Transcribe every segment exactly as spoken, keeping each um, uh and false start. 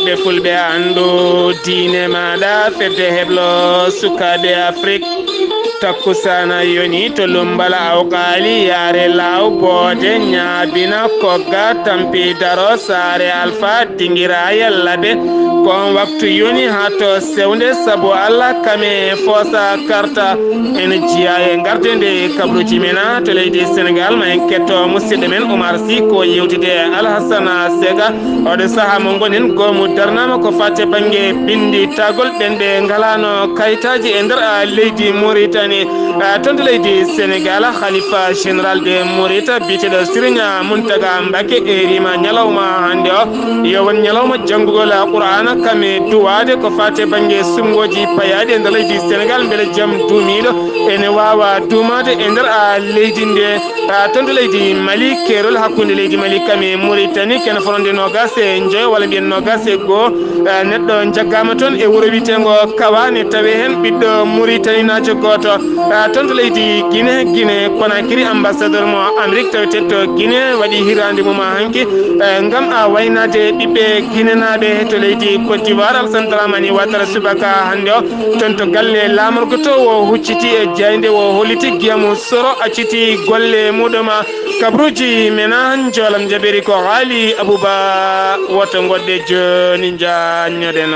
E fulɓe anndu diine maaɗa, fedde heblo sukaaɓe Afrik. Takkusaana yoni to Lumbal Awqaali, yaare Laaw Boode, ñaabina, kogga, tampi, daro, saare Alfa, dingira, yalla ɓe. Ko on waktu yoni haa to sewnde, sabu Allah kame foosa karta. En jiya e ngarde nde kabruji mena to leydi Senegal, ma en ketto musidɗo men Oumar Sy ko yewtide Alhassana Sega. Oɗo saha mo gonen goomu darnama ko fate bangge binditagol ɓen ɓe ngalano kayitaji e nder a leydi Mauritanie. A, toon to leydi Senegal, Khalifa Général de Mourita biyeteɗo Serigne Mountaga Mbacké erima ñalawma hande o yo won ñalawma janngugol Qur'ana kam e duwaade ko fate bangge suɓngooji payaaɗi e nder leydi Senegal, mbele jam duumiiɗo ene waawa duumaade e nder a leydi nde. A, toon to leydi Mali, keerol hakkunde leydi Mali kam e Mauritanie, kene fotde noogaas e njoyo walla mbiyen noogaas e goo. A, neɗɗo jaggaama toon e wuro wiyeteengo Kawa, ne tawee heen ɓiɗɗo Mauritanie naajo gooto. A, toon to leydi Guinée, Guinée Conakry, ambassadeur mo Amérique taweteeɗo to Guinée waɗi hiraande mum hanki, a, ngam a waynaade ɓiɓɓe Guinée naaɓe to leydi Côte d'Ivoire, Alassane Dramane Ouattara subaka hannde o. Toon to galle laamorgo to, o hucciti e jaaynde, o holliti giyamu soro, acciti golle muɗum. Kabruuji mena, njoolam jaɓiri ko Haali Abuba. Woto ngoɗɗe jooni njaanñoɗen.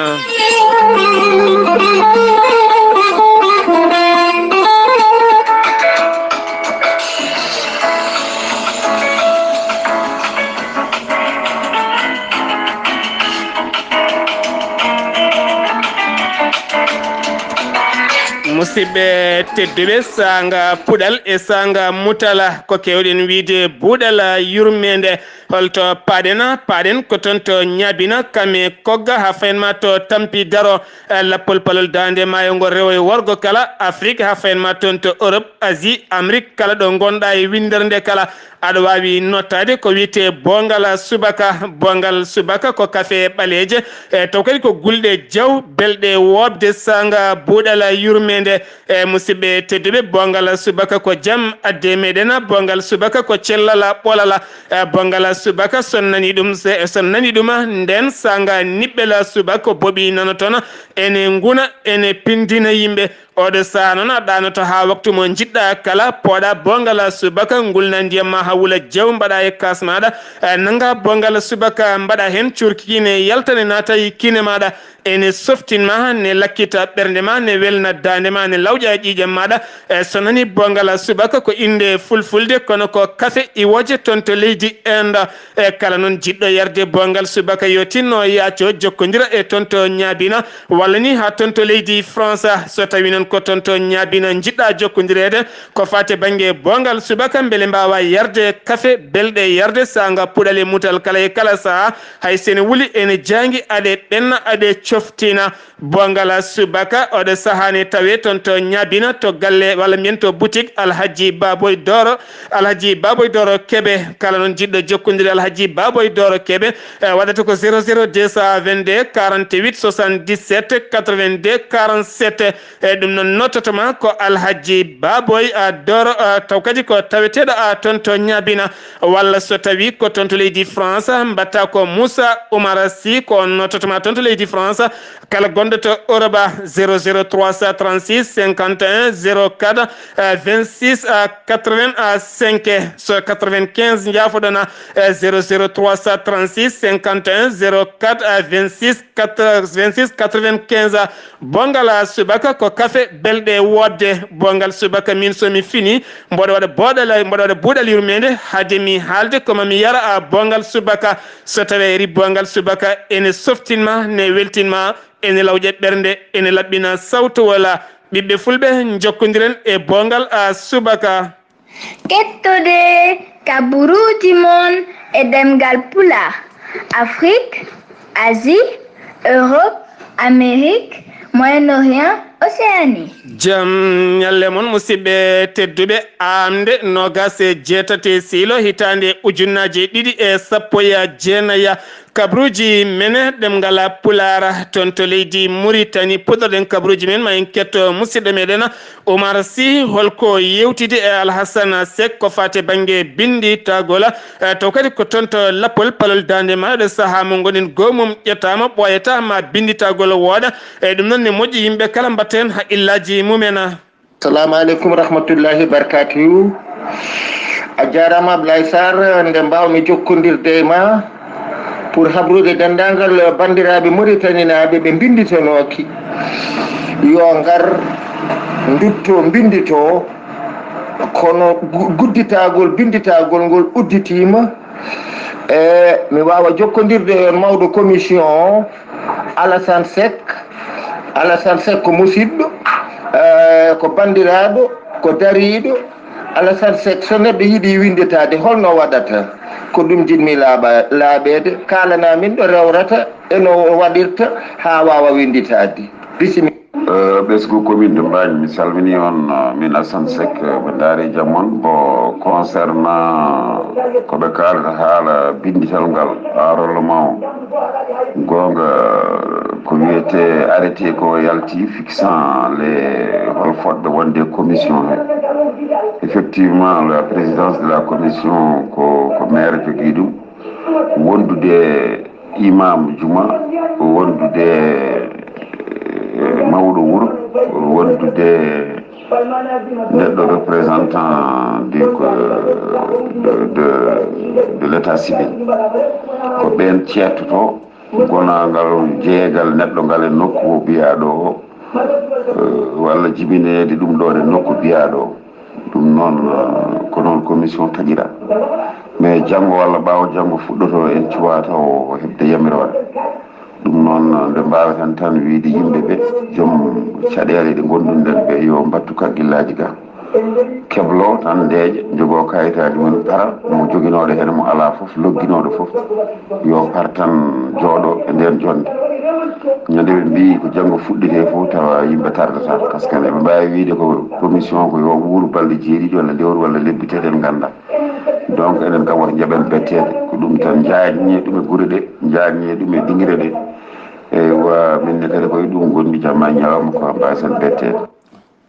Musidɓe tedduɓe, saanga puɗal e saanga mutala ko keewɗen wiide buuɗal yurmeende. Holto paaɗen? Paaɗen ko toon to ñaabina kame kogga haa fayen ma to tampi daro, eh, lappol palol daande maayo ngo rewo e worgo kala, Afrik haa fayen ma toon to Europe, Asie, Amérique, kala ɗo ngonɗa e winndere nde kala. Aɗa waawi nottaade ko wiyetee boongal subaka. Boongal subaka ko kafe ɓaleeje, e taw kadi ko gulɗe jaw, belɗe woopde, saanga buuɗal yurmeende. E musidɓe tedduɓe, boongal subaka ko jam adde meɗen, boongal subaka ko cellal ɓolal. E boongal subaka so nani ɗum, se, so nani ɗum, nden saanga niɓɓel subaka ko boɓi nanoton, ene nguna, ene pindina yimɓe. Oɗo saha noon a ɗaanoto haa waktu mo njiɗɗa kala, pooɗa boongal subaka, ngulna ndiyam ma haa wula jaw, mbaɗa e kaas maɗa, eh, nanga boongal subaka, mbaɗa heen cuurki kiine, yalta ne naata e kiine maɗa, ene softin ma, ne lakkita ɓernde ma, ne welna daande ma, ne lawƴa e ƴiiƴam maɗa. Eh, so nani boongal subaka ko innde fulfulde, kono ko kafe iwooje toon to leydi Inde. E kala noon jiɗɗo yarde boongal subaka yo tinno yaaco jokkondira e toon to ñaabina, walla ni haa toon to leydi France. So tawi noon ko toon to ñaabina njiɗɗa jokkondireede ko fate bannge boongal subaka, mbele mbaawa yarde kafe belɗe yarde saanga puɗal e mutal kala e kala saha, hay sene wuli ene jaangi, aɗe ɓenna, aɗe coftina. Boongal subaka, oɗo saha ne tawe toon to ñaabina, to galle walla mbiyen to boutique Alhaji Baboy Doro. Alhaji Baboy Doro Kebe, kala noon jiɗɗo jokkondire Alhaji Baboy Doro Kebe, eh, waɗata ko zéro zéro deux cent vingt-deux quarante-huit soixante-dix-sept quatre-vingt-deux quarante-sept. E ɗum noon nototo ma ko Alhaji Baboy, a, Doro, a, taw kadi ko taweteeɗo, a, toon to ñaabina, walla so tawi ko toon to leydi France, mbatta ko Moussa Oumar Sy, ko on nototo ma toon to leydi France. Kala gonɗo to Europe, zéro zéro trois cent trente-six cinquante et un zéro quatre, euh, vingt-six, euh, quatre-vingt-cinq, so quatre-vingt-quinze, njaafoɗon, euh, zéro zéro trois cent trente-six cinquante et un zéro quatre, euh, vingt-six, quatre, vingt-six quatre-vingt-quinze. Boongal subaka ko kafe belɗe woodde. Boongal subaka min so mi fini, mboɗo waɗa boɗal, mboɗo waɗa buuɗal yurmeende hade mi haalde ko ma mi yara a boongal subaka. So tawii a yarii boongal subaka, ene softin ma, ne weltin ma, ene lawƴa ɓernde, ene laɓɓina sawto wala. Ɓiɓɓe fulɓe, njokkondiren e boongal a subaka. Kettode kaburuuji mon e ɗemngal Pulaar, Afrik, Asie, Europe, Amérique, Moyen-Orient, Océanie. Jam ñalle mon, musidɓe tedduɓe. Aamnde noogaas e jeetati siilo, hitaande ujunnaaji ɗiɗi e sappo e jeenaya, kabruuji men ɗemngal Pulaar toon to leydi Muritani. Puɗɗorɗen kabruuji men, ma en ketto musidɗo meɗen Oumar Sy, holko yewtidi e Alhassane Seck ko faati bannge binnditagol, e, taw kadi ko toon to Lappol, palol Daande Maayo, ɗo sahaa mo ngonɗen goo mum ƴettaama, ɓooyata ma binnditagol wooɗa. E, ɗum noon ne moƴƴi, yimɓe kala mbatten haqqillaaji mumen. Assalamu aleykum rahmatullahi barkatuhu. A jaaraama Ablaye Sarr, nde mbaawmi jokkondirde e ma pour habrude denndaangal banndiraaɓe Moritaninaaɓe ɓe mbinnditanooki, yo ngar ndutto mbinndittoo, kono gu-, gudditaagol binnditaagol ngol udditiima. E, mi waawa jokkondirde e on mawɗo commission o, Alassane Seck. Alassane Seck ko musiɗɗo, e, ko banndiraaɗo, ko dariiɗo. Alassane Seck, so neɗɗo yiɗi winnditaade, holno waɗata? Ko ɗum njiɗmi laaɓa-, laaɓeede. Kaalana min ɗo rewrata e no waɗirta haa waawa winnditaade. Bisimilla. Eh, ɓesngu commune de Mbaañ, mi salmini on, eh, min Assane Seck, eh, ɓe ndaari jam on. Bon, concernant ko ɓe kaalata haala binndital ngal, enrôlement o, goonga, eh, ko wiyetee arrêté ko yalti fixant les hol fotɓe wonde commission he. Effectivement, la présidence de la commission ko, ko maire jogii ɗum. Wondude imam juma, wondude, eh, mawɗo wuro, wondude neɗɗo représentant du, de, de, de l'état civil. Ko ɓeen ceertoto gonaangal jeegal neɗɗo ngal e nokku o biyaaɗo o, eh, walla jibineede ɗum ɗo e nokku biyaaɗo o. Ɗum noon, eh, ko noon commission taƴira. Mais janngo walla ɓaawo janngo fuɗɗoto, en cuwaa taw heɓde yamiroore. Ɗum noon, eh, nde mbaaweten tan wiyde yimɓe ɓe, joom caɗeele ɗe ngonduɗen ɓe, yo mbattu kakkillaaji ga. Keblo tan ndeeƴa, njogoo kayitaaji mum, para mo joginooɗo heen, mo alaa fof, logginooɗo fof, yo par tan jooɗo e ndeen jonnde. Ñande ɓe mbiyi ko janngo fuɗɗetee fof, tawa yimɓe tardata. Parce que eɓe mbaawi wiyde ko commission ko yo wuur balɗe jeeɗiɗi walla lewru walla lebbi tati, en nganndaa. Donc, enen kam, woto njaɓen betteede. Ko ɗum tan, njaajnee ɗum e gure ɗe, njaajnee ɗum e dingire ɗe. Eywa, min ne kadi ko e ɗum ngonmi jamma e ñalawma, ko mbaasen betteede.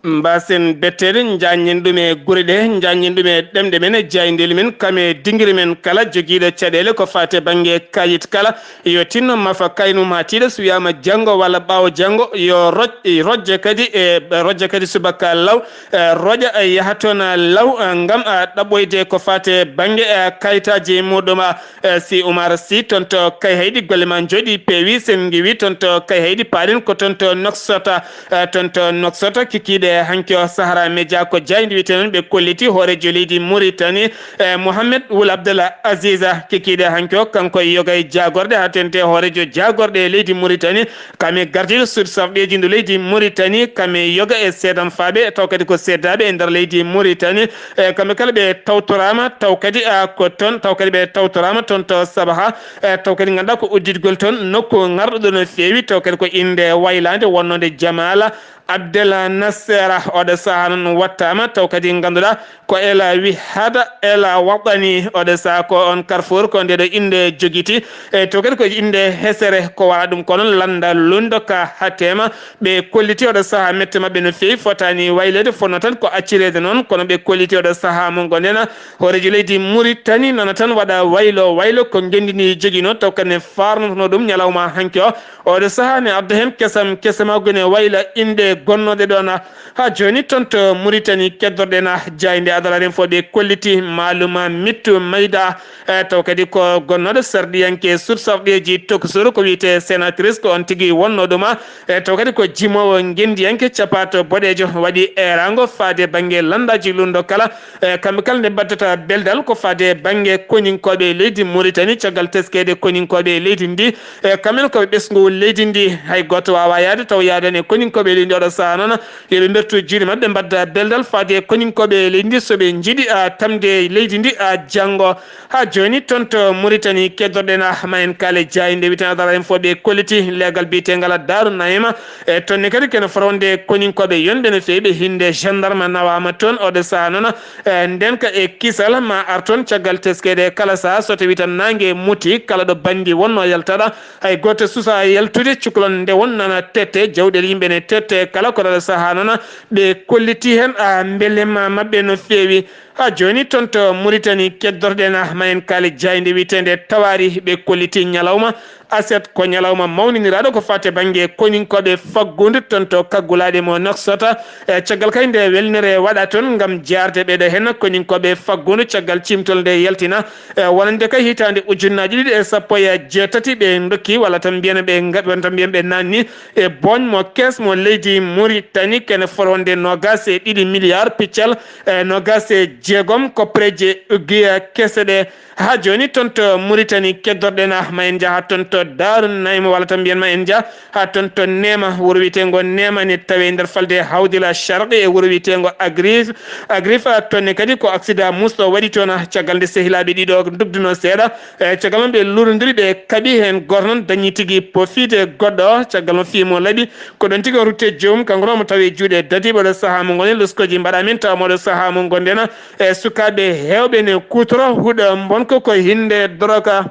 Mbaasen betteede, njaajnen ɗum e gure ɗe, njaajnen ɗum e ɗemɗe men, e jaayndeeli men, kam e dingire men kala. Jogiiɗo caɗeele ko faati e bannge kayit kala, yo tinno mafa kayit mum haa tiiɗa, so wiyaama janngo walla ɓaawo janngo, yo roj-, rojje kadi, e rojje kadi subaka law, e roƴa, e yaha toon law, e ngam, a, ɗaɓɓoyde ko faati e bannge, e kayitaaji muɗum. Eh, si Oumar Sy, toon to Kayhayɗi, golle ma njooɗi peewi, sen ngiwi toon to Kayhayɗi, paaɗen ko toon to Nouakchott, eh, toon to Nouakchott, kikiiɗe hanki o Sahara Média ko jaaynde wiyetee noon, ɓe kolliti hooreejo leydi Mauritanie, eh, Mohamed Wul Abdallah Aziz, kikiiɗe hanki o, kanko e yoga e jaagorɗe, haa teeŋti hooreejo jaagorɗe e leydi Mauritanie, kam e gardiiɗo suudu sarɗiiji ndu leydi Mauritanie, kam e yoga e seedanfaaɓe, taw kadi ko seedaaɓe e nder leydi Mauritanie, e kamɓe kala ɓe tawtoraama, taw kadi, a, ko toon, taw kadi ɓe tawtoraama toon to Sabaha, e taw kadi ngannduɗaa ko udditgol toon nokku ŋarɗuɗo no feewi, taw kadi ko innde waylaande wonnoonde Jamala Abdel Nasser. Oɗo sahaa noon wattaama, taw kadi ngannduɗaa ko El Wihada El Waɗani. Oɗo sahaa ko on carrefour ko nde ɗo innde jogiti, e taw kadi ko innde hesere ko wala ɗum, kono lannda lunndo ka hatteema. Ɓe kolliti oɗo sahaa mette maɓɓe no feewi, fotaani wayleede, fotno tan ko accireede noon, kono ɓe kolliti oɗo sahaa mo ngonɗen. Hooreejo leydi Mauritanie nana tan waɗa waylo waylo, ko ngenndi ndi joginoo, taw kadi ne faarnotono ɗum ñalawma hanki o. Oɗo sahaa ne adda heen kesam kesam, gone wayla inɗe gonnooɗe ɗoon. Haa jooni toon to Mauritanie keddorɗen, jaaynde Adala Info ɓe kolliti Maaluma Mittu Mayda. E, taw kadi ko gonnooɗo sarɗiyanke suudu sarɗiiji tokosuru, ko wiyetee sénatrice, ko on tigi wonnoo ɗum. E, taw kadi ko jimoowo ngenndiyanke capaato boɗeejo, waɗi eeraango faade bannge lanndaaji lunndo kala. E, kamɓe kala nde mbaddata beldal ko faade bannge koninkooɓe e leydi Mauritanie, caggal teskeede koninkooɓe e leydi ndi. E, kamɓe ne ko ɓe ɓesngu leydi ndi, hay gooto waawaa yahde taw yahdani e koninkooɓe e leydi ndi. Saha noon, yo ɓe mbertu juuɗe maɓɓe, mbadda beldal faade e koninkooɓe leydi ndi, so ɓe njiɗi, a, tamde leydi ndi, a, janngo. Haa jooni, toon to Mauritanie, keddorɗen, a, ma en kaale jaayinde wiyetee Adara Info, ɓe kolliti leegal biyeteengal Daaru Naima. E toon ne kadi, kene fota wonde koninkooɓe yonɓe no feewi, ɓe hinde gendarme nawaama toon. Oɗo saha noon, e, ndenka e kisal ma ar toon caggal teskeede kala saha, so tawi tan naange muti, kala ɗo banndi wonnoo yaltaɗa, hay gooto suusaa yaltude. Cukalon nde won nana tette, jawɗeele yimɓe ne tette, kala ko ɗaɗa saha noon ɓe kolliti heen, a, mbelema maɓɓe no feewi. Haa jooni toon to Mauritanie, keddorɗen, a, ma en kaale jaaynde wiyeteende Tawaari, ɓe kolliti ñalawma aset ko ñalawma mawniniraaɗo ko faati e bannge koninkooɓe faggudu toon to kaggulaaɗe mo Nouakchott. E caggal kay nde welnere waɗa toon ngam jaarde ɓeeɗo heen koninkooɓe faggudu, caggal ciimtol nde yaltina, e wonande kay hitaande ujunnaaji ɗiɗi e sappo e jeetati, ɓe ndokki walla tan mbiyen ɓe nga-, walla tan mbiyen ɓe naanni e booñ mo kees mo leydi Mauritanie, kene fota wonde noogaas e ɗiɗi milliard piccal, e noogaas e jeegom koppareeje uggiya kese ɗe. Haa jooni toon to Mauritanie, keddorɗen, a, ma en njaha toon to Daaru Naima, walla tan mbiyen ma en njaha haa toon to Neema, wuro wiyeteengo Neema ne tawee nder falnde Hawdila Sharqi e wuro wiyeteengo Agrif. Agrif, a, toon ne kadi ko accident musɗo waɗi toon, a, caggal nde sehilaaɓe ɗiɗo ndugdunoo seeɗa. E caggal noon ɓe luurondiri, ɓe kaɓi heen gooto noon dañi tigi pofiide goɗɗo, caggal noon fii mo laaɓi. Ko ɗoon tigi o rutte joomum, kanko noon mo tawee juuɗe dadiiɓe. Oɗo saha mo ngonen, loskooji mbaɗa min tawa mo oɗo saha mo ngonɗen, e sukaaɓe heewɓe ne kuutoro huɗo mbonko ko hinde doroka.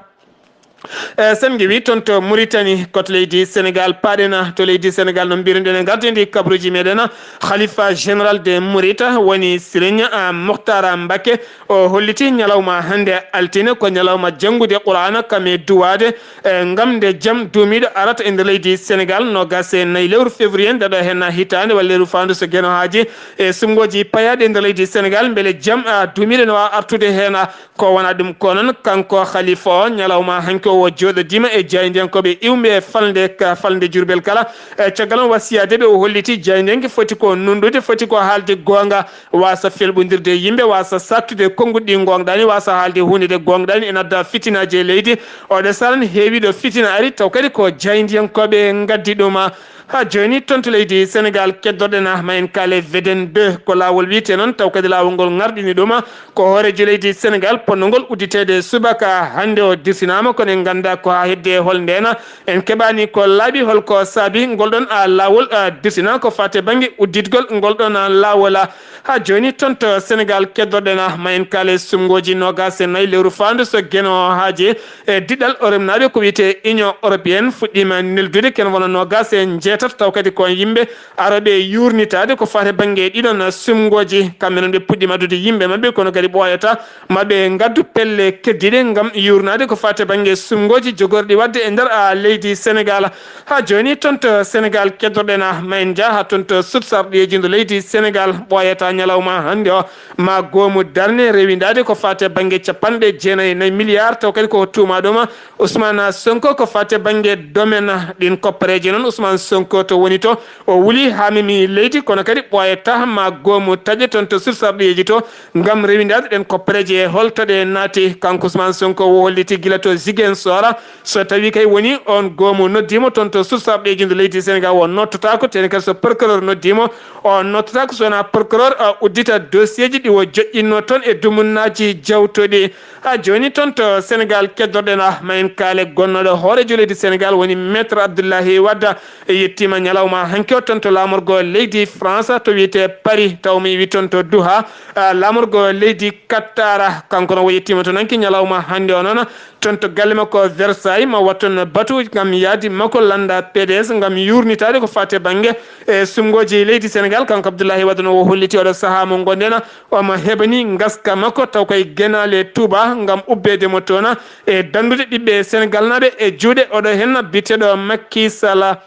E sen ngiwi toon to Mauritanie, ko to leydi Sénégal paaɗen, to leydi Sénégal no mbiruɗen e ngardiindi kabaruuji meɗen, Khalifa général de Mouride woni Serigne, a, Mokhtar Mbacké. O holliti ñalawma hannde altine ko ñalawma janngude Qur'aana kam e duwaade, e ngam nde jam duumiiɗo arata e nder leydi Sénégal, noogaas e nayi lewru février nde ɗo heen hitaande walla lewru faandu so Geno haaji, e suɓngooji payaaɗi e nder leydi Sénégal, mbele jam, a, duumiiɗo ne waawa artude heen, a, ko wona ɗum. Ko noon kanko Khalifa o, ñalawma hanki o, o jooɗodiima e jaayndiyankooɓe iwɓe e falnde ka, falnde Jurbel kala. E caggal o wasiyaade ɓe, o holliti jaayndiyanke foti ko nunɗude, foti ko haalde goonga, waasa felɓondirde e yimɓe, waasa saaktude konnguɗi ɗi ngoongɗaani, waasa haalde huunde nde goongɗaani, ene adda fitinaaji e leydi. Oɗo saha noon heewi ɗo fitina ari, taw kadi ko jaayndiyankooɓe ngaddi ɗum. Haa jooni toon to leydi Sénégal, keddorɗen, a, ma en kaale V D N deux, ko laawol wiyetee noon, taw kadi laawol ngol ngarɗini ɗum. Ko hooreejo leydi Sénégal potnongol udditeede subaka hannde o dirsinaama, kono en nganndaa ko haa hedde hol ndeen. En keɓaani ko laaɓi hol ko saabi ngol ɗoon, a, laawol, a, dirsina ko faati e bannge udditgol ngol ɗoon, a, laawol, a. Haa jooni toon to Sénégal, keddorɗen, a, ma en kaale suɓngooji noogaas e nayi lewru faandu so Geno haaji, e diɗɗal Europe naaɓe ko wiyetee Union Européenne fuɗɗiima neldude kene wona noogaas e njeetato, taw kadi ko yimɓe arooɓe yuurnitaade ko faati e bannge ɗiɗon suɓngooji. Kamɓe noon ɓe puɗɗiima addude yimɓe maɓɓe, kono kadi ɓooyataa ma ɓe ngaddu pelle keddiiɗe ngam yuurnaade ko faati e bannge suɓngooji jogorɗi waɗde e nder, a, leydi Sénégal. Haa jooni toon to Sénégal, keddorɗen, a, ma en njaha haa toon to suudu sarɗiyeeji ndu leydi Sénégal. Ɓooyataa ñalawma hannde o ma goomu darne rewindaade ko faati e bannge capanɗe jeenayi e nayi milliard, taw kadi ko tuumaa ɗum Ousmane Sonko ko faati e bannge domaine. Ɗiin koppareeje noon Ousmane Sonko to woni to, o wuli haa memi leydi, kono kadi ɓooyataa ma goomu taƴe toon to suudu sarɗiyeeji to ngam rewindaade ɗeen koppareeje e hol to ɗe naati. Kanko Ousmane Sonko o holliti gila to Ziguinchor, so tawii kay woni oon goomu noddiima toon to suudu sarɗiyeeji ndu leydi Sénégal, o noddotaako, tee ne kadi so procureur noddiima, o noddotaako so wonaa procureur, a, uddita dossier ji ɗi o joƴƴinnoo toon e dumunnaaji jawtuɗi. Haa jooni toon to Sénégal, keddorɗen, a, ma en kaale gonnooɗo hooreejo leydi Sénégal woni Maître Abdoulaye Wade, e yettiima ñalawma hanki o toon to laamorgo leydi France to wiyetee Paris, taw mi wi toon to Doha, a, laamorgo leydi Qatar. Kanko noon o yettiima toon hanki ñalawma hannde o noon toon to galle makko Versailles, ma watton batu ngam yaadi makko lannda P D S ngam yuurnitaade ko faati e bannge e suɓngooji leydi Sénégal. Kanko Abdoulaye Wade no o holliti oɗo sahaa mo ngonɗen, omo heɓani ngaska makko taw koye Genaale Touba ngam ubbeede mo toon e danndude ɓiɓɓe Sénégalnaaɓe e juuɗe oɗo heen biyeteeɗo Macky Sall.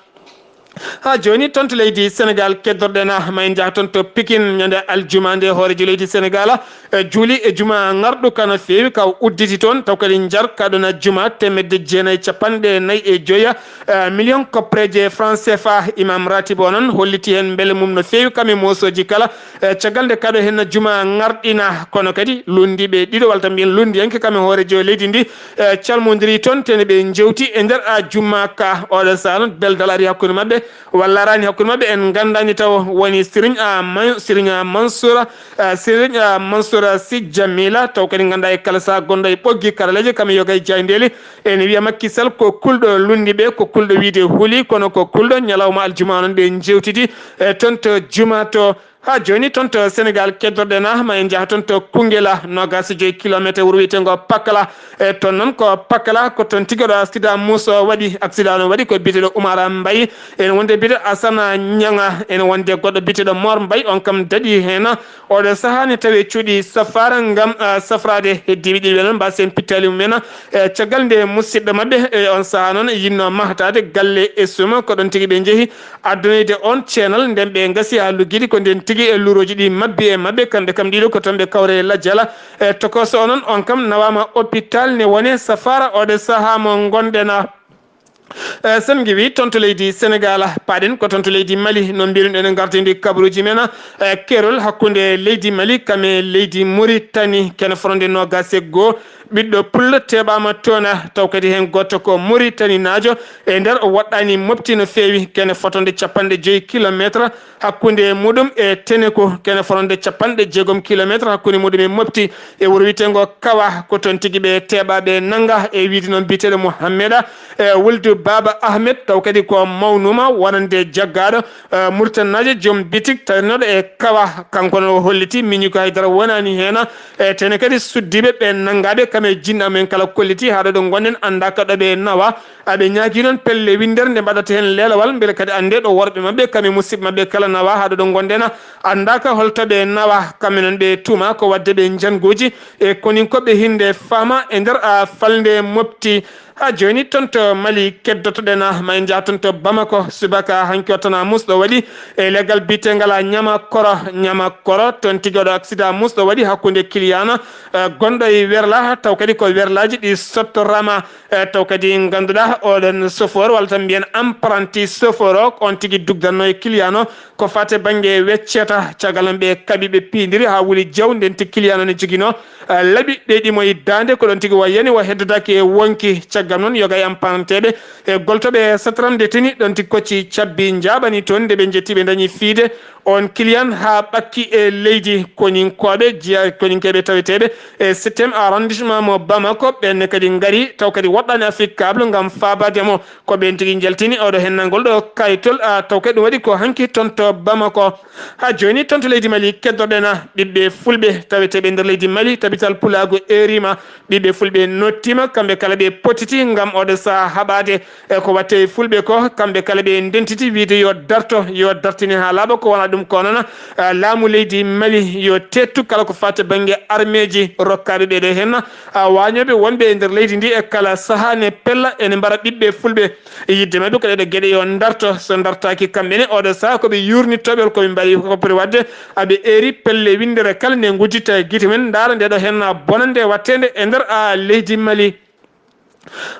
Haa jooni toon to leydi Sénégal, keddorɗen ma en njaha toon to Pikine ñande aljuma nde hooreejo leydi Sénégal e juuli e juma ngarɗo ka no feewi, ka o udditi toon taw kadi njar ka ɗon juma teemedde jeenayi capanɗe nayi e joya, eh, million koppareeje franc C F A. Imam Ratib o noon holliti heen mbele mum no feewi kam e moosooji kala, eh, caggal nde ka ɗo heen juma ngarɗina, kono kadi lunndiiɓe ɗiɗo walla tan mbiyen lunndiyanke kam e hooreejo leydi ndi, eh, calmondiri toon tene ɓe njewti e nder a juma ka. Oɗo saha noon beldal ari hakkunde maɓɓe walla araani hakkunde maɓɓe, en nganndaani taw. Woni Siriñ a Man-, Siriñ a Mansoura, a Siriñ a Mansoura Si Jamila, taw kadi nganndaa e kala saha gonɗo e ɓoggi karaleeje, kam e yoga e jaayndeeli. Ene wiya Makki Sall ko kulɗo lundi ɓe, ko kulɗo wiide huli, kono ko kulɗo ñalawma aljuma noon ɓe njewtidi, e, toon to juma to. Haa jooni toon to Senegal, keddorɗen a, ma en njaha toon to Koungheul, noogaas e joy kilometer, wuro wiyeteengo Pakala. E toon noon ko Pakala, ko toon tigi ɗo accident muuso waɗi. Accident no waɗi ko biyeteeɗo Oumar Mbaye. Ene wonde biyeteeɗo Asana Ñaŋa. Ene wonde goɗɗo biyeteeɗo Mor Mbaye, on kam daɗi heen. Oɗo sahaa ne tawi cuuɗi safaara ngam, ah, safraade heddiiɓe ɗiɗi ɓe noon, mbaasen pittaali mumen. E caggal nde musidɗo maɓɓe, e on sahaa noon, yiɗno mahtaade galle e suuma, ko ɗoon tigi ɓe njehi addonoyde on ceenal. Nden ɓe ngasi haa luggiɗi, ko nden tigi e luurooji ɗi mabbi e maɓɓe, kamɓe kam ɗiɗo ko toon ɓe kawre e lajjala. E tokooso o noon, on kam nawaama hôpital ne wone safaara oɗo sahaa mo ngonɗen a. E, sen ngiwi toon to leydi Senegal, paaɗen ko toon to leydi Mali, no mbiruɗen e ngarteendi kabaruuji men, e, keerol hakkunde leydi Mali kam e leydi Muritani, kene fotde noogaas e goo, ɓiɗɗo pullo teɓaama toon, taw kadi heen gooto ko Muritaninaajo, e nder o woɗɗaani mofti no feewi, kene fotde capanɗe joy kilometer, hakkunde muɗum e Teneko, kene fotde capanɗe jeegom kilometer, hakkunde muɗum e mofti, e wuro wiyeteengo Kawa, ko toon tigi ɓe teɓaaɓe nannga, e wiyde noon biyeteeɗo Mouhammeda, e wuldu Baba Ahmed, taw kadi ko mawnuma wonande jaggaaɗo, e, Muritaninaajo joom bitik tarinooɗo e Kawa. Kanko noon o holliti, miñi ko haydara wonaani heen, e tene kadi suddiiɓe ɓe nanngaaɓe kam e jinnaɓe men kala kolliti haa ɗo ɗo ngonɗen anndaaka ɗo ɓe nawa. Aɓe ñaagii noon pelle winndere nde mbaɗata heen leelawal, mbele kadi anndee ɗo worɓe maɓɓe kam e musidɓe maɓɓe kala nawa, haa ɗo ɗo ngonɗen anndaaka holto ɓe nawa. Kamɓe noon ɓe tuuma ko waɗde ɓe njannguuji e koninkoɓe hinnde faama e nder, a, falnde mofti. Haa jooni toon to Mali keddotoɗen, a, ma en njaha toon to Bamako. Subaka hanki o tan a musɗo waɗi e leggal biyeteengal a Ñamakoro. Ñamakoro, toon tigi oɗo accident musɗo waɗi hakkunde kiliyaan, a, gonɗo e werla, taw kadi ko werlaaji ɗi sottoraama. E, taw kadi ngannduɗaa oɗon chauffeur, walla tan mbiyen apprenti chauffeur o, ko on tigi dugdanno e client o, ko fate bannge wecceta. Caggal noon ɓe kaɓi, ɓe piindiri haa wuli jaw, ndenti client o ne joginoo, e, laɓi ɗe ɗimo e daande, ko ɗon tigi wa yani wa heddodaaki e wonki. Caggal noon yoga e apprenti ɓe, e, goltoɓe satramde tini, ɗon tigi kocci cabbi njaaɓani toon, nde ɓe njetti ɓe dañi fiide on client haa ɓakki e leydi. Koninkooɓe, jeya-, koninkeeɓe taweteeɓe e septième arrondissement mo Bamako, ɓenne kadi ngari, taw kadi woɗɗaani Afrique Cable ngam faabaade mo. Ko ɓeen tigi njaltini oɗo hennangol ɗo kayitol, a, taw kadi ɗum waɗi ko hanki toon to Bamako. Haa jooni toon to leydi Mali keddoɗen, a, ɓiɓɓe fulɓe taweteeɓe nder leydi Mali, tabital pulaagu erima. Ɓiɓɓe fulɓe nottiima, kamɓe kala ɓe potiti ngam oɗo sahaa haɓaade e ko watte e fulɓe ko, kamɓe kala ɓe ndentiti wiide yo darto, yo dartine haa laaɓa, ko wona ɗum ko noon, a, laamu leydi Mali yo teettu kala ko faati bannge armeeji rokkaaɓe ɓeeɗo heen, a, waañooɓe wonɓe e nder leydi ndi e kala sahaa ne pella ene mbara ɓiɓɓe fulɓe. Yidde maɓɓe ko ɗeɗo geɗe yo darto, so dartaaki kamɓe ne oɗo sahaa ko ɓe yuurnitooɓe, ko ɓe mbaɗi ko poti waɗde, aɓe eeri pelle winndere kala ne nguddita e gite men, ndaara nde ɗo heen bonannde watteende e nder, a, leydi Mali.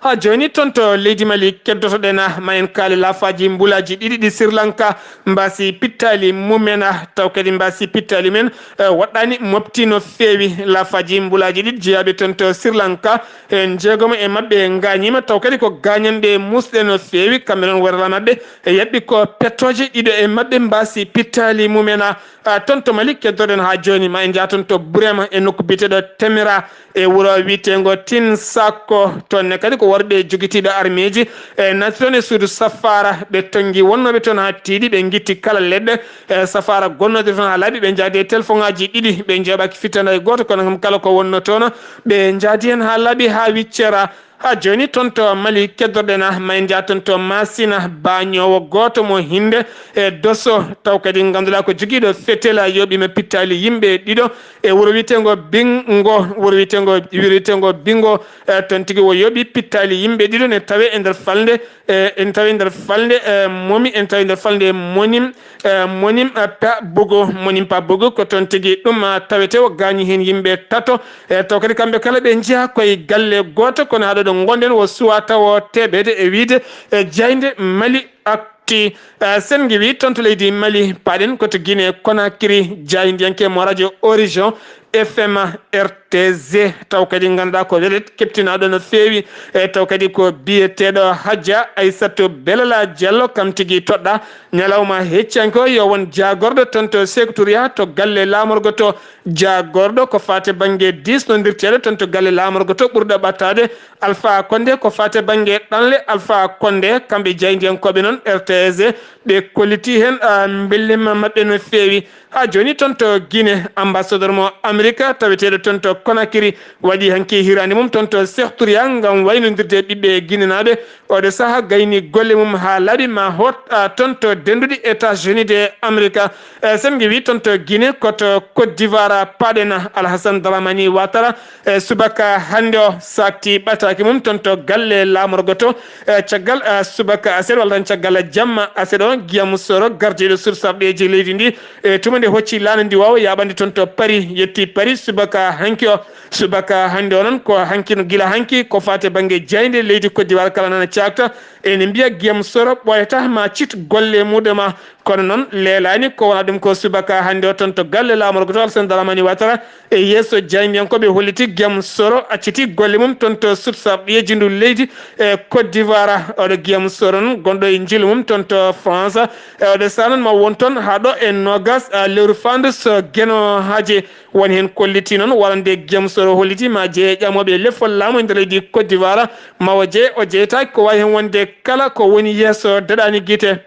Haa jooni toon to leydi Mali keddotoɗen, a, ma en kaali laafaaji mbulaaji ɗiɗi ɗi Sri Lanka mbaasi pittaali mumen, a, taw kadi mbaasi pittaali men, e, woɗɗaani mofti no feewi. Laafaaji mbulaaji ɗiɗi jeyaaɓe toon to Sri Lanka, e, njeegomo e maɓɓe ngaañiima, taw kadi ko gaañanɗe musɗe no feewi. Kamɓe noon werla maɓɓe, e, yaɓɓi ko pettooje, ɗiɗo e maɓɓe mbaasi pittaali mumen, a, a, toon to Mali keddoɗen haa jooni. Ma en njaha toon to Burema e nokku biyeteeɗo Temera, e wuro wiyeteengo Tin Sakko. Toon ne kadi ko worɓe jogitiiɓe armeeji, e, naati toon e suudu safaara. Ɓe tonngi wonnooɓe toon haa tiiɗi, ɓe ngitti kala leɗɗe, e, safaara gonnooɗe toon haa laaɓi. Ɓe njaadi e telefoŋaaji ɗiɗi, ɓe njooɓaaki fittaandu hay gooto, kono kam kala ko wonnoo toon, ɓe njaadi heen haa laaɓi haa wiccera. Haa jooni toon to Mali keddoɗen, a, ma en njaha toon to Masina, baañoowo gooto mo hinnde e Doso, taw kadi ngannduɗaa ko jogiiɗo fetel, a, yooɓiima pittaali yimɓe ɗiɗo e wuro wiyeteengo Bingo, wuro wiyeteengo, wuro wiyeteengo Bingo, e, toon tigi o yooɓi pittaali yimɓe ɗiɗo ne tawe e nder falnde, e, ene tawe e nder falnde, e, Momi, ene tawe e nder falnde Monim, e, Monim, e, Pa Bogo, Monim Pa Bogo, ko toon tigi ɗum, a, tawete o gaañi heen yimɓe tato. E, taw kadi kamɓe kala ɓe njeyaa koye galle gooto, kono haa ɗo ɗo ngonɗen o suwaa taw o teɓeede e wiyde, e, jaaynde Mali ak Ti, eh, Sen ngiwi toon to leydi Mali, paaɗen ko to Guinée Conakry, jaayndiyanke mo radio Horizon F M R T Z, taw kadi ngannduɗaa ko welet keɓtinaaɗo no feewi, e taw kadi ko biyeteeɗo Hadja Aissatou Belala Diallo, kam tigi toɗɗa ñalawma heccanke o yo won jaagorɗo toon to Secretariat to galle laamorgo to, jaagorɗo ko faate bannge diisnondirteeɗo toon to galle laamorgo to ɓurɗo ɓattaade Alpha Condé, ko faate bannge ɗanle Alpha Condé, kamɓe jaayndiyankooɓe noon R T S, ɓe kolliti heen, ah, mbelliima maɓɓe no feewi. Haa jooni toon to Guinée, ambassadeur mo Amerika taweteeɗo toon to Conakry waɗi hanki hiraande mum toon to Secretariat ngam waynondirde e ɓiɓɓe Guinénaaɓe. Oɗo sahaa gayni golle mum haa laaɓi ma hoot, ah, toon to dennduɗi États-Unis de Amerika. Eh, Sen ngiwi toon to Guinée ko to Côte d'Ivoire paaɗen Alhassane Dramani Ouattara, e subaka hannde o saakti ɓataake mum toon to galle laamorgo to, e caggal, e subaka aset walla tan caggal jamma aset o, Guillaume Soro, gardiiɗo sursarɗeeji leydi ndi, e tuma nde hocci laana ndi waawa yaaɓande toon to Paris, yetti Paris subaka hanki o. Subaka hannde o noon ko hanki no gila hanki ko faate bannge jaaynde leydi Côte d'Ivoire kala nana caakta. Ene mbiya Guillaume Soro ɓooyata ma cit golle muɗum a. Kono noon leelaani ko wona ɗum ko subaka hannde o toon to galle laamorgo to Alassane Dramani Ouattara. E yeeso jaayndiyankooɓe holliti Guillaume Soro acciti golle mum toon to sursarɗeeji ndu leydi e Côte d'Ivoire. Oɗo Guillaume Soro noon gonɗo e njiilu mum toon to France. E oɗo sahaa noon ma won toon haa ɗo e noogas, a, lewru faandu so Geno Haaji woni heen kolliti noon wonande Guillaume Soro holliti ma jeye ƴamooɓe lefol laamu e nder leydi Côte d'Ivoire. Ma o jeye o jeyetaake ko waawi heen wonde kala ko woni yeeso daɗaani gite.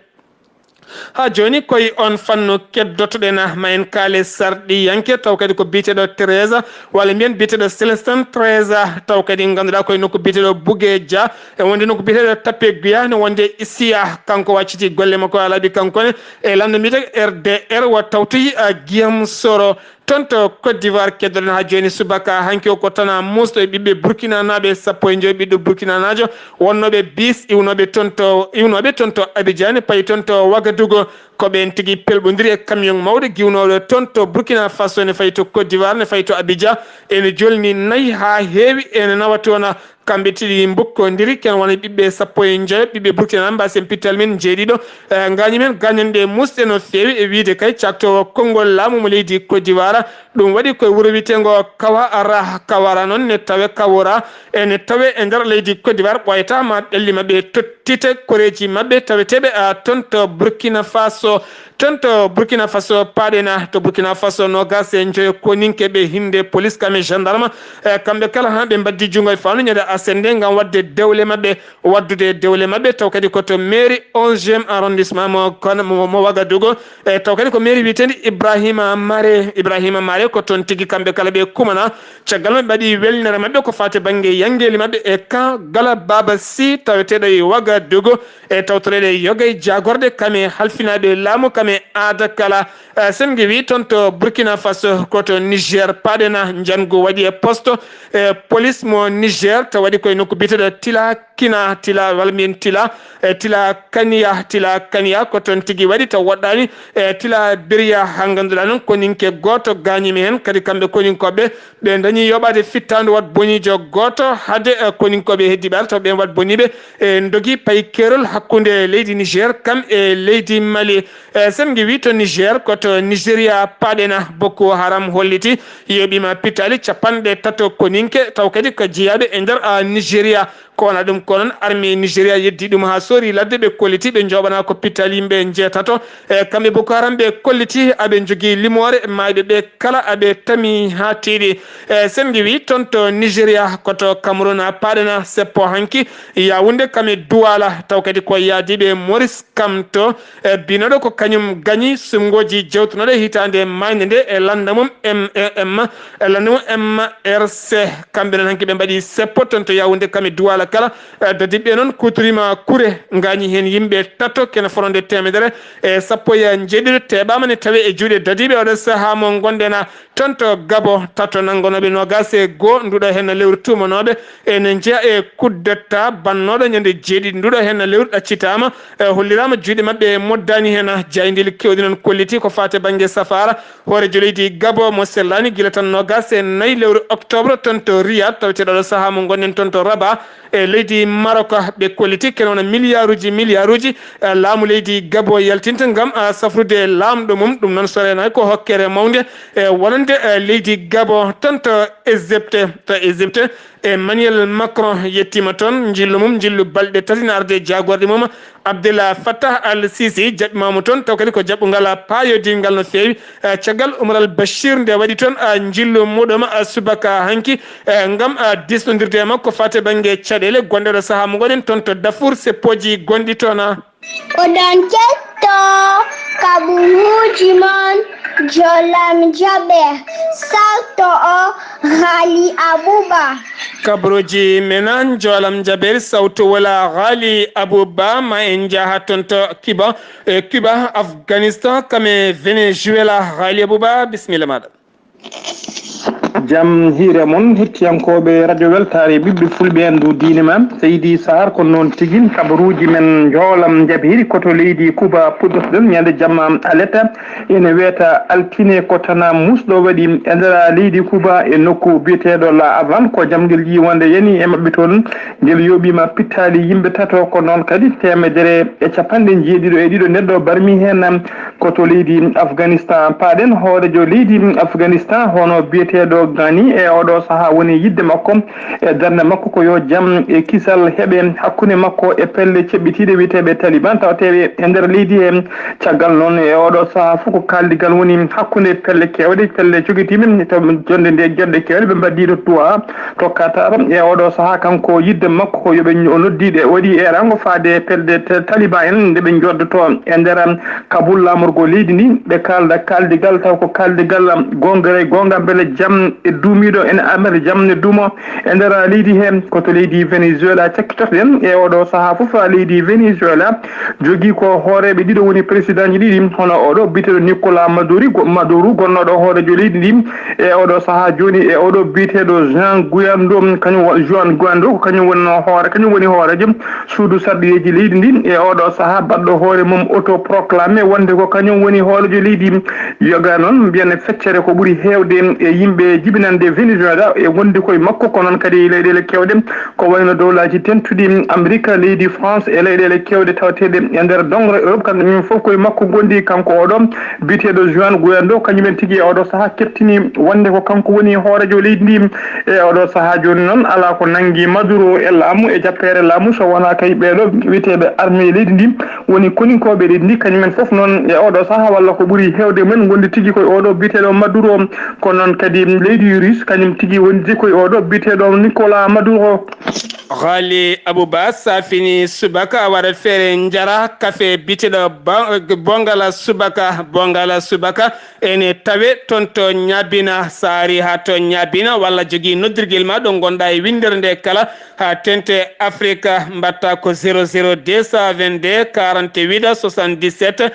Haa jooni koye oon fannu keddotoɗen, ma en kaale sarɗiyanke taw kadi ko biyeteeɗo Teresa, walla mbiyen biyeteeɗo Célestin Teresa, taw kadi ngannduɗaa koye nokku biyeteeɗo Bugeja, e wonde nokku biyeteeɗo Tapeguya, ne wonde Isiya, kanko wacciti golle makko haa laaɓi kanko ne, e lanndo mbiyetee R D R wa tawtoyi, a, Guillaume Soro. Toon to Côte d'Ivoire keddoɗen haa jooni subaka hanki o ko tana muusɗo e ɓiɓɓe Burkina naaɓe sappo e joyi ɓiɗɗo Burkina naajo wonnooɓe bis iwnooɓe toon to, iwnooɓe toon to Abidjan, payi toon to Ouagadougou. Ko ɓeen tigi pelɓondiri e camion mawɗo giwnooɗo toon to Burkina Faso ne fayi to Côte d'Ivoire, ne fayi to Abidjan. Ene jolni nayi haa heewi, ene nawa toon. Kamɓe tigi mbukkondiri, ken wona ɓiɓɓe sappo e joyo, ɓiɓɓe Burkina, mbasen pittal men jeeɗiɗo. Eh, ngaañi men gaañanɗe muusɗe no feewi e wiyde kay cakto konngol laamu mo leydi Côte d'Ivoire. Ɗum waɗi koye wuro wiyeteengo Kawara, Kawara noon ne tawe Kawora, ene tawe e nder leydi Côte d'Ivoire, ɓooyata ma ɓalli maɓɓe tottite koreeji maɓɓe taweteeɓe, a, toon to Burkina Faso. Toon to Burkina Faso paaɗen, a, to Burkina Faso noogas e joyo koninke ɓe hinnde police kam e gendarme, e kamɓe kala haa ɓe mbaddi junngo e faandu ñande aset nde ngam waɗde dewle maɓɓe, waɗdude dewle maɓɓe, taw kadi ko to mairie onzième arrondissement mo kono mo, mo Ouagadougou, e taw kadi ko mairie wiyeteendi Ibrahima Mare, Ibrahima Mare ko toon tigi kamɓe kala ɓe kumana. Caggal maɓɓe mbaɗi welnere maɓɓe ko faati bannge yanngeeli maɓɓe e camp Gala Baba Sy taweteeɗo e Ouagadougou, e tawtoreeɗe yoga e jaagorɗe kam e halfinaaɓe laamu kam e aada kala. Eh, Sen ngiwi toon to Burkina Faso, ko to Niger paaɗen, njanngu waɗi e poste, eh, police mo Niger, to waɗi koye nokku biyeteeɗo Tila Kina, Tila, walla mbiyen Tila, eh, Tila Kaniya, Tila Kaniya, ko toon tigi waɗi taw woɗɗaani, eh, Tila Beriya, haa ngannduɗaa noon koninke gooto gaañiima heen, kadi kamɓe koninkooɓe ɓe dañi yoɓaade fittaandu wat boniijo gooto, hade, eh, koninkooɓe heddiiɓe ara taw ɓeen wat boniiɓe, e ndogi payi keerol hakkunde leydi Niger kam e leydi Mali. E Sen ngiwi to Niger, ko to Nigeria paaɗen, Boko Haram holliti yoɓiima pittaali capanɗe tato koninke, taw kadi ko jeyaaɓe e nder, a, Nigeria. Ko wona ɗum ko noon armée Nigeria yeddi ɗum haa soori ladde, ɓe kolliti ɓe njooɓana ko pittaali yimɓe njeetato. E kamɓe Boko Haram ɓe kolliti aɓe njogii limoore maayɓe ɓe kala aɓe tami haa tiiɗi. E Sen ngiwi toon to Nigeria, ko to Cameroun paaɗen, seppo hanki Yaoundé kam e Douala, taw kadi ko yaadiiɓe Maurice Kamto, e binooɗo ko kañum gañi suɓngooji jewtunooɗo hitaande maaynde nde e lannda mum M M, e lannda mum M R C. Kamɓe noon hanki ɓe mbaɗi seppo toon to Yaoundé kam e Douala kala. E dadiiɓe noon kuutoriima kure, ngaañi heen yimɓe tato, kene fotnde teemedere e sappo e njeeɗiɗo teɓaama ne tawe e juuɗe dadiiɓe. Oɗo sahaa mo ngonɗen, a, toon to Gabo, tato nanngonooɓe noogaas e goo nduɗo heen lewru tuumanooɓe ene jeya e coup d'État bannooɗo ñande jeeɗiɗi nduɗo heen lewru ɗaccitaama, e holliraama juuɗe maɓɓe moddaani heen. Jaayndeeli keewɗi noon kolliti ko faati bannge safaara. Hooreejo leydi Gabo mo sellaani gila tan noogaas e nayi lewru octobre toon to Riyad, taweteeɗo oɗo sahaa mo ngonɗen toon to Rabat, e leydi Maroc, ɓe kolliti kene wona miliyaaruuji, miliyaaruuji, eh, laamu leydi Gabon yaltinta ngam, ah, safrude laamɗo mum. Ɗum noon, so reenaaki, ko hokkere mawnde, eh, wonande, eh, leydi Gabon toon to Égypte, to Égypte. Emmanuel Macron yettiima toon, njillu mum, njillu balɗe tati na arde e jaagorɗe mum. Abdel Fattah Al Sisi jaɓɓiima mo toon, taw kadi ko jaɓɓungal paayoodiingal no feewi. Eh, caggal Umar Al Bashir nde waɗi toon, ah, njillu muɗum, ah, subaka hanki, eh, ngam, ah, diisnondirde e makko faate bannge caɗeele gonɗe ɗo sahaa mo ngoɗen toon to Darfour, seppooji gonɗi toon. Oɗon ketto kaɓuuji mon, Jolam Jaɓe, sarto o Ghali Abouba. Kabaruuji men an, Jolam Jaɓe, sawtu wala Ghali Abouba, ma en njaha toon to Cuba, e Cuba, Afghanistan, kame Venezuela. Ghali Abouba, bisimilla maaɗa. Jam hiire mon, hettiyankooɓe Radio Weltaare, ɓiɓɓe fulɓe en dow diine ma. Seydi Saar, ko noon tigi, kabaruuji men njoolam njaɓiri ko to leydi Kuba puɗɗotoɗen ñande jamma aletta. Ene weeta altine ko tana musɗo waɗi e nder leydi Kuba e nokku biyeteeɗo La Havane, ko jamngel yiwande yani e maɓɓe toon. Ngel yooɓiima pittaali yimɓe tato, ko noon kadi teemedere e capanɗe njeeɗiɗo e ɗiɗo neɗɗo barmi heen. Ko to leydi Afghanistan. Paaɗen hooreejo leydi Afghanistan, hono biyeteeɗo Ghani, e oɗo sahaa woni yiɗde makko e darnde makko ko yo jam e kisal heɓe hakkunde makko e pelle ceɓɓitiiɗe wiyeteeɓe Taliban tawateeɓe e nder leydi he. Caggal noon, e oɗo sahaa fof ko kaaldigal woni hakkunde pelle keewɗe, pelle cogitiiɓe, taw jonde nde joɗɗe keewɗe ɓe mbaɗi ɗo tuwa. To Qatar, e oɗo sahaa, kanko yiɗde makko ko yo ɓe noddiiɗe, o waɗi eeraango faade e pelle te-, Taliban en nde ɓe njoddoto e nder Kabul laamorgo leydi ndi, ɓe kaalda kaaldigal, taw ko kaaldigal goongere goonga, mbele jam e duumiiɗo ene amere jam ne duumo e nder leydi he. Ko to leydi Venezuela cakkitotoɗen e oɗo sahaa fof. Leydi Venezuela jogii ko hooreeɓe ɗiɗo woni présidentji ɗiɗi, hono oɗo biyeteeɗo Nicolas Maduri, go-, Maduro, gonnooɗo hooreejo leydi ndi, e oɗo sahaa jooni, e oɗo biyeteeɗo Jean Guaido, kañum wo-, Juan Guaido, ko kañum woni hoore, kañum woni hooreejo suudu sarɗiyeeji leydi ndi, e oɗo sahaa baɗɗo hoore mum autoproclamé wonde ko kañum woni hooreejo leydi. Yoga noon mbiyen feccere ko ɓuri heewde e yimɓe jibinande Venezuela e wonde koye makko, ko noon kadi e leyɗeele keewɗe, ko wayno dowlaaji dentuɗi Amérique, leydi France e leyɗeele keewɗe tawateeɗe e nder doŋre Europe, kamɓe mum fof koye makko ngondi. Kanko oɗo biyeteeɗo Juan Guaido, kañum en tigi e oɗo sahaa keɓtini wonde ko kanko woni hooreejo leydi ndi. E oɗo sahaa jooni noon, alaa ko nanngi Maduro e laamu, e jappeere laamu, so wonaa kay ɓeeɗo wiyeteeɓe armée leydi ndi, woni koninkooɓe leydi ndi, kañum en fof noon e oɗo sahaa, walla ko ɓuri heewde mum en ngondi tigi koye oɗo biyeteeɗo Maduro. Ko noon kadi leydi Russe, kañum tigi wondi koye oɗo biyeteeɗo Nicolas Maduro. Ghali Abouba, safini subaka, waɗa feere njara kafe biyeteeɗo Ba-, Bongala Subaka, Bongala Subaka, ene tawe toon to Ñaabina, so a arii haa to Ñaabina, walla jogii noddirgel ma ɗo ngonɗaa e winndere nde kala, haa teeŋti Afrika, mbaɗtaa ko zéro zéro deux cent vingt-deux quarante-sept soixante-dix-sept,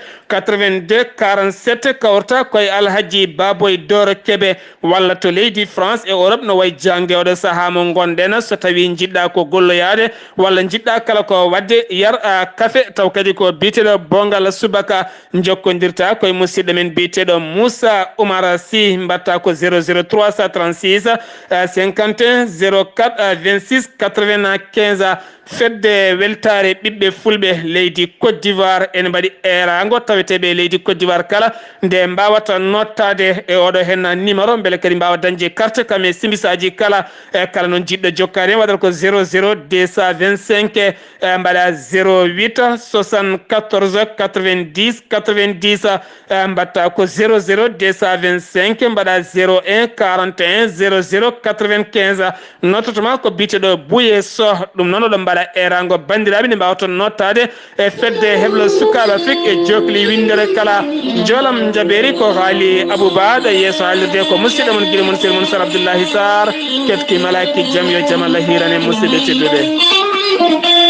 kawrata ko e Alhaji Baboy Doro Kebe, walla to leydi France e Europe, no wayi jaŋde oɗo sahaa mo ngonɗen. So tawii njiɗɗaa ko golloyaade walla njiɗɗaa kala ko waɗde, yar, a, kafe, taw kadi ko biyeteeɗo Bongala Subaka, njokkondirta ko e musidɗo men biyeteeɗo Moussa Oumar Sy, mbaɗtaa ko zéro zéro trois cent trente-six, euh, cinquante et un, zéro quatre, euh, vingt-six quatre-vingt-quinze. Fedde weltaare ɓiɓɓe fulɓe leydi Côte d'Ivoire ene mbaɗi eeraango taweteeɓe e leydi Côte d'Ivoire kala nde mbaawata nottaade e oɗo henna numéro, mbele kadi mbaawa dañde carte kam e simbisaaji kala. E kala noon jiɗɗo jokkaade en, waɗata ko zéro zéro deux cent vingt-cinq, e, mbaɗa zéro huit soixante-quatorze quatre-vingt-dix quatre-vingt-dix, e, mbaɗta ko zéro zéro deux cent vingt-cinq, mbaɗa zéro un quarante et un zéro zéro quatre-vingt-quinze. Nottoto ma ko biyeteeɗo Bouye Soh. Ɗum noon oɗon mbaɗa eeraango banndiraaɓe, nde mbaawata nottaade e fedde heblo sukaaɓe Afrik e jokli winndere kala. Njoolam njabeeri ko Haali Abouba, ɗo yeeso haalirde ko musidɗo mon, giɗo mon, sel mon, Sar Abdoullahi Sarr. Keɗki malaaki jam, yo jam Allah hiiran en, musidɓe tedduɓe.